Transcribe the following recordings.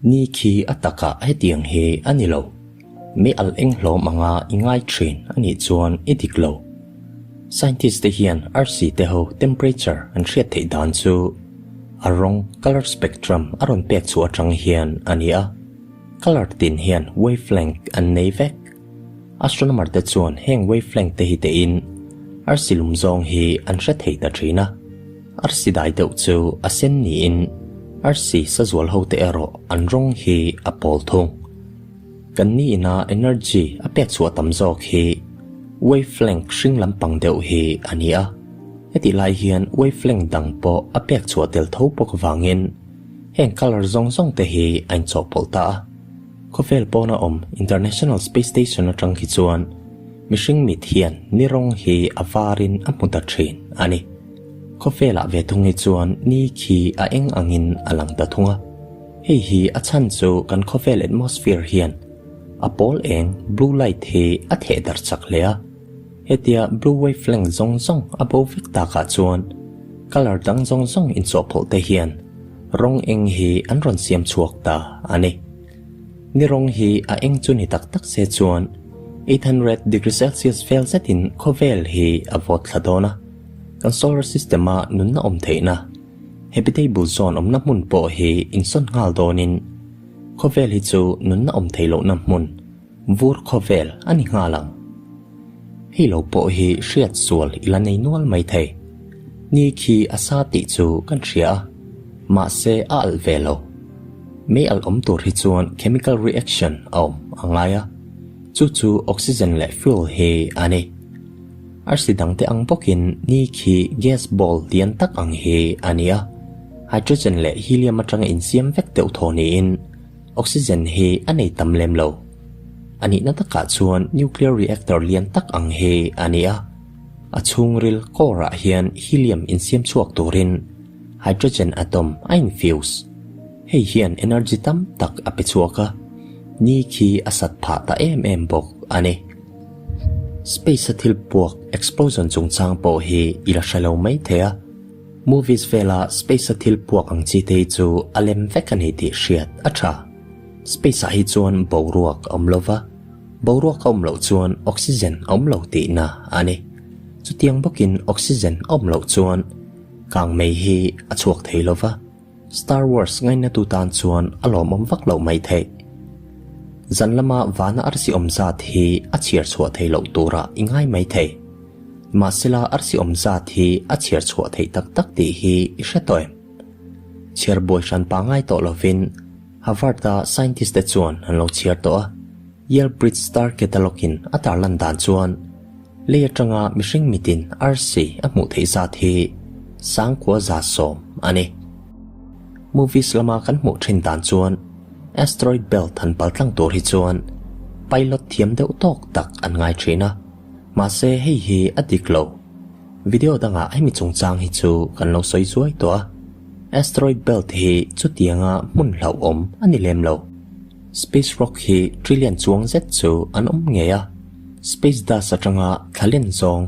Ni khi a takah hetiang hi a ni lo. Mi al eng hlawm anga i ngai thin a nih chuan i dik lo. Scientist te hian arsi te ho temperature an hriat theih dan chu a rawng, colour spectrum, a rawn pek chhuah atang hian a ni a. Colour tin hian wavelength an nei vek. Astronomer te chuan heng wavelength te hi tein arsi lum zawng hi an hre thei ta thin a. Arsi dai deuh chu a sen niin arsi sazual ho te erawh an rawng hi a pawl thung. Kan ni ina energy a pek chhuah tam zawk hi wavelength hring lampang deuh hi a ni a. Hetih lai hian wavelength dang pawh a pek chhuah tel tho bawk vangin heng colour zawng zawng te hi a inchawhpawlh ta a. Khawvel pawna awm International Space Station atang khi chuan mihring mit hian ni rawng hi a varin a hmu ta thin a ni. Khawvelah ve thung hi chuan ni khi a eng angin a lang ta thung a. Hei hi a chhan chu kan khawvel atmosphere hian a pawl eng, blue light, hi a theh darh chak hle a. Hetia blue wavelength zawng zawng a bo vek takah chuan colour dang zawng zawng inchawhpawlh te hian rawng eng hi an rawn siam chhuak ta a ni. Ni rawng hi a eng chu ni tak tak se chuan 800 degree Celsius vel zetin khawvel hi a vawt thla dawn a, kan solar system a nunna awm theihna habitable zone awmna hmun pawh hi insawn nghal dawnin khawvel hi chu nunna awm thei lohna hmun vur khawvel a ni nghal ang. Hei lo pawh hi hriat sual i la nei nual mai thei. Ni khi a sa tih chu kan hria a, mahse a alh ve lo. Mei alh awm tur hi chuan chemical reaction a awm a ngai a, chu chu oxygen leh fuel hi a ni. Arsi dangte ang bawkin ni khi gas ball lian tak ang hi a ni a, hydrogen leh helium atanga insiam vek deuh thaw niin oxygen hi a nei tam lem lo. A nihna takah chuan nuclear reactor lian tak ang hi a ni a, a chhungril core ah hian helium insiam chhuak turin hydrogen atom a infuse. Hei hian energy tam tak a pe chhuak a, ni khi a sat phah ta em em bawk a ni. Space a thil puak explosion chungchang pawh hi i la hre lo mai thei a, movies vela space a thil puak ang chi te hi chu a lem vek a ni tih hriat a tha. Space ah hi chuan boruak a awm lo va, boruak a awm loh chuan oxygen a awm lo tihna a ni. Chutiang bawkin oxygen a awm loh chuan kang mei hi a chhuak thei lo va, Star Wars ngainatu tan chuan a lawmawm vak loh mai theih. Zan lama vana arsi awm zat hi a chhiar chhuah thei loh turah i ngai mai thei. Mahsela arsi awm zat hi a chhiar chhuah theih tak tak tih hi i hre tawh em? Chhiar buai hran pangai tawh lovin Harvard-a scientist te chuan an lo chhiar tawh a, Yale Bridge Star Catalog-in a tarlan dan chuan lei atanga mihring mitin arsi a hmuh theih zat hi 90,100 a ni. Movies lama kan hmuh thin dan chuan asteroid belt han paltlang tur hi chuan pilot thiam deuh tawk tak an ngai thin a, mahse hei hi a dik lo. Video dangah hemi chungchang hi chu kan lo sawi zuai tawh a. Asteroid belt hi chutianga hmun hlauhawm a ni lem lo. Space rock hi trillion chuang zet chu an awm ngei a, space dust atanga thla len zawng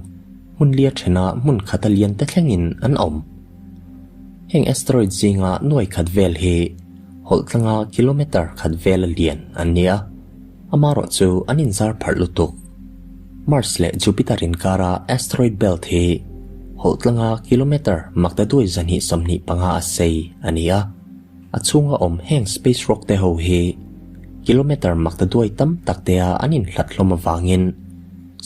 hmun lia thena hmun khata lian te thlengin an awm. Heng asteroid zinga nuai khat vel hi hawlh tlanga kilometer khat vela lian an ni a, amarawh chu an inzar pharh lutuk. Mars leh Jupiter inkara asteroid belt hi hawlh tlanga kilometer maktaduai 225 a sei a ni a, a chhunga awm heng space rock te ho hi kilometer maktaduai tam tak tea an inhlat hlawm avangin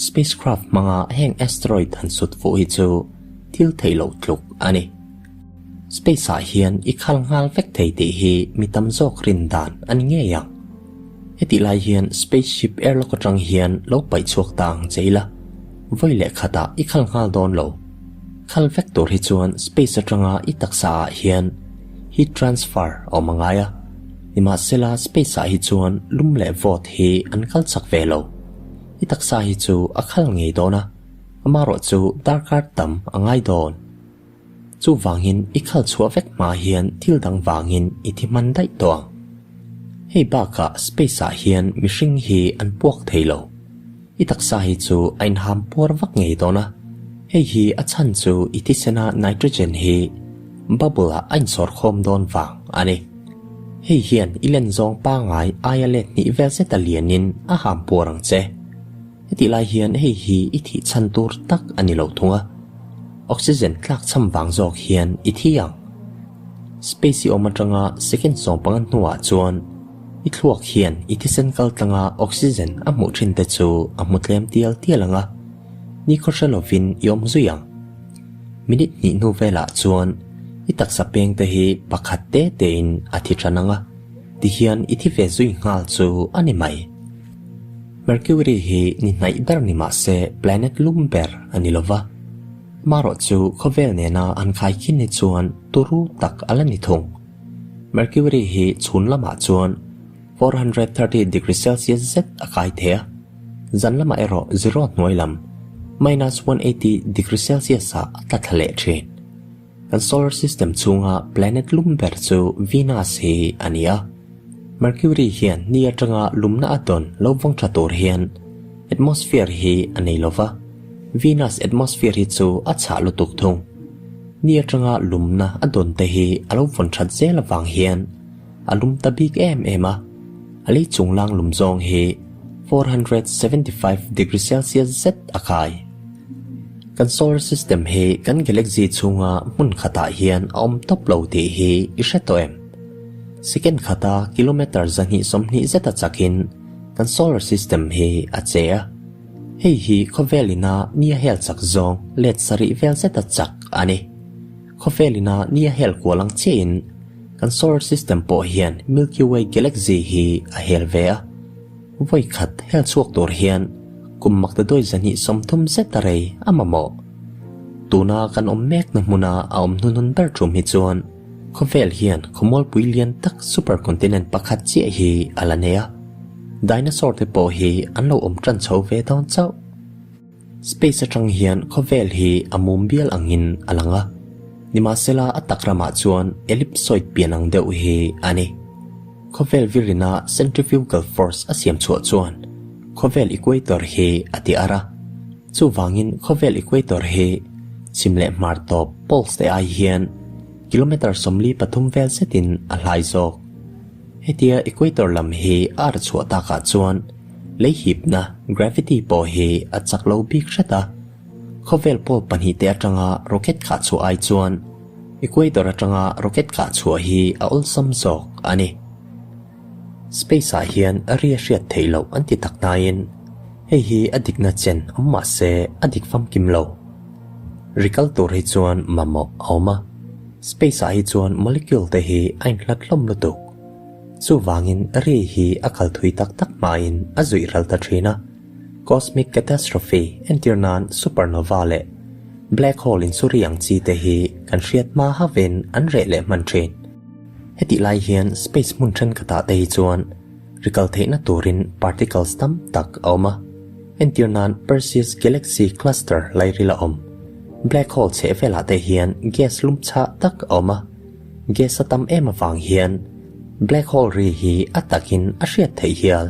spacecraft hmanga heng asteroid han sut fuh hi chu thil theih loh tluk a ni. Space ah hian i khal nghal vek thei tih hi mi tam zawk rin dan a ni ngei ang. Hetih lai hian spaceship airlock atang hian lo paih chhuak ta ang che ila, vawi leh khatah i khal nghal dawn lo. Khal vek tur hi chuan space atanga i taksa ah hian heat transfer a awm a ngai a, nimahsela space ah hi chuan lum leh vawt hi an kal chak ve lo. I taksa hi chu a khal ngei dawn a, amarawh chu darkar tam a ngai dawn. Chuvangin i khal chhuah vek hma hian thil dang vangin i thi hman daih tawh ang. Hei bakah space ah hian mihring hi an puak thei lo. I taksa hi chu a inham puar vak ngei dawn a, hei hi a chhan chu i thisena nitrogen hi bubble ah a insawrkhawm dawn vang a ni. Hei hian i len zawng pangai aia let hnih vel zeta lianin a ham puar ang che. Hetih lai hian hei hi i thih chhan tur tak a ni lo thung a, oxygen tlak cham vang zawk hian i thi ang. Space i awm atanga second 15 hnuah chuan i thluak hian i thisen kal tlanga oxygen a hmuh thin te chu a hmu tlem tial tial ang a, nikhaw hre lovin i awm zui ang. Minute hnih hnu velah chuan i taksa peng te hi pakhat te tein a thi tan ang a, tihian i thi ve zui nghal chu a ni mai. Mercury hi ni hnaih ber ni mah se planet lum ber a ni lova, amarawh chu khawvel nena an khaikhin hi chuan turu tak a la ni thung. Mercury hi chhun lamah chuan 430 degree Celsius zet a kai thei a, zan lamah erawh zero hnuai lam minus 180 degree Celsius ah a tla thla leh thin. Kan solar system chhunga planet lum ber chu Venus hi a ni a. Mercury hian ni atanga lumna a dawn lo vawng tha tur hian atmosphere hi a nei lova, Venus atmosphere hi chu a chhah lutuk thung. Ni atanga lumna a dawn te hi a lo vawn that zel avang hian a lum ta bik em em a, a lei chunglang lum zawng hi 475 degree Celsius zet a kai. Kan solar system hi kan galaxy chhunga hmun khatah hian a awm tawp lo tih hi i hre tawh em? Second khata kilometre 220 zeta chakin kan solar system hi a che a. Hei hi khawvel ina ni a hel chak zawng let sarih vel zeta chak a ni. Khawvel ina ni a hel kual ang chiahin kan solar system pawh hian Milky Way galaxy hi a hel ve a. Vawi khat hel chhuak tur hian kum maktaduai 230 zet a rei a mamawh. Tuna kan awm mekna hmuna a awm hnuhnun ber tum hi chuan khawvel hian khawmualpui lian tak supercontinent pakhat chiah hi a la nei a. Dinosaur te pawh hi an lo awm tan chho ve dawn chauh. Space atang hian khawvel hi a mum bial angin a lang a, nimahsela a tak ramah chuan ellipsoid pian ang deuh hi a ni. Khawvel virina centrifugal force a siam chhuah chuan khawvel equator hi a ti ar a, chuvangin khawvel equator hi chhim leh hmar tawp poles te ai hian kilometre 43 vel zetin a hlai zawk. Hetia equator lam hi a ar chhuah takah chuan lei hipna gravity pawh hi a chak lo bik hret a, khawvel pole pahnih te atanga rocket khah chhuah ai chuan equator atanga rocket khah chhuah hi a awlsam zawk a ni. Space ah hian a ri a hriat theih loh an ti tak nain hei hi a dikna chen awm mah se a dik famkim lo. Ri kal tur hi chuan mamawh a awm a, space ah hi chuan molecule te hi a inhlat hlawm lutuk. Chuvangin ri hi a kal thui tak tak hmain a zuih ral ta thin a, cosmic catastrophe entir nan supernova leh black hole insuri ang chi te hi kan hriat hma havin an reh leh hman thin. Hetih lai hian space hmun thenkhatah te hi chuan ri kal theihna turin particles tam tak a awm a, entir nan Perseus Galaxy Cluster lairil a awm. Black hole chheh velah te hian gas lum chhah tak a awm a, gas a tam em avang hian black hole ri hi a takin a hriat theih hial.